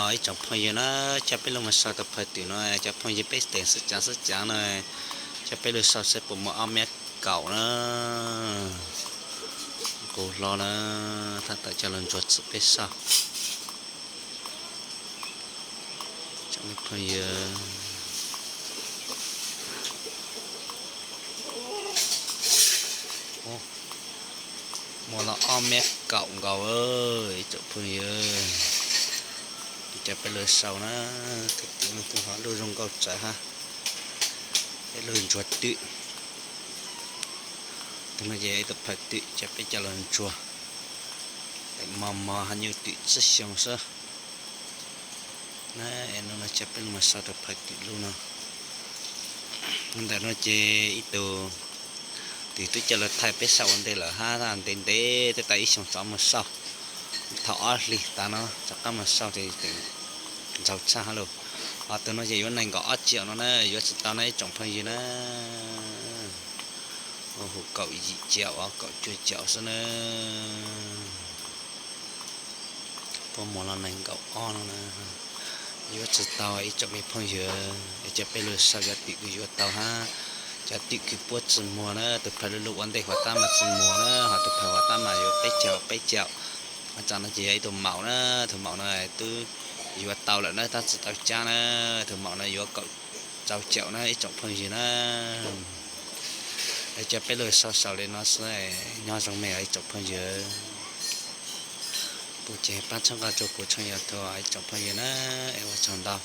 Ib tsoom phooj ywg na, coj peb lug mus sau tau phaj twm no, cov phooj ywg peb teem xwb cav xwb cav no, coj peb lug sau saib puas muaj ob mev kaum na. Qus hlo na, thaj tawm coj lug ntsuag txhum peb sau. Phooj ywg, muaj los ob mev kaum nkaus, ib tsoom phooj ywg. Coj peb lug sau na, tus twm no tus hov lug zoo nkauj tsawv hab, peb lug ntsuag twm. Tus no ces ib tug phaj twm, coj peb coj lug ntsuag, mos mos hab nyuj twm tsib xyoo xwb. Na, no coj peb lug mus sau tau phaj twm lug no. Ntawm no ces ib tug twm twb coj lug thaij peb sau ua ntej lawm hab, ntev ntev twb tau ib xyoos tso mus sau. Thaum ob hlis tas no rov qab mus sau ces tseem ntxaug tshaj hab lauj. Ho tus no ces yuav nees nkaum ob caum no na, yuav tsis tau na ib tsoom phooj ywg na. Ua huv kaum yim caum, kaum cuaj caum xwb na. Puab muag los nees nkaum ob no na, yuav tsis tau ib tsoom me phooj ywg, es coj peb lug sau cov twm kws yuav tau hab, cov twm kws puab tsis muag na, tus phaj lug lug ua ntej huv tab mas tsis muag na, ho tus phaj huv tab mas yuav peb caum peb caum. Ho tsam no ces yog ib tug maum na, tus maum no twb yuav tau lawm na, tab tsis tau cab na, tus maum no yuav kaum rau caum na ib tsoom phooj ywg na. Es coj peb lug sau sau li no xwb, nyob zoo me os ib tsoom phooj ywg. Pum ces pab txhawb nqa rua kuv tshooj YouTube ib tsoom phooj ywg na, es ua tsaug ntau.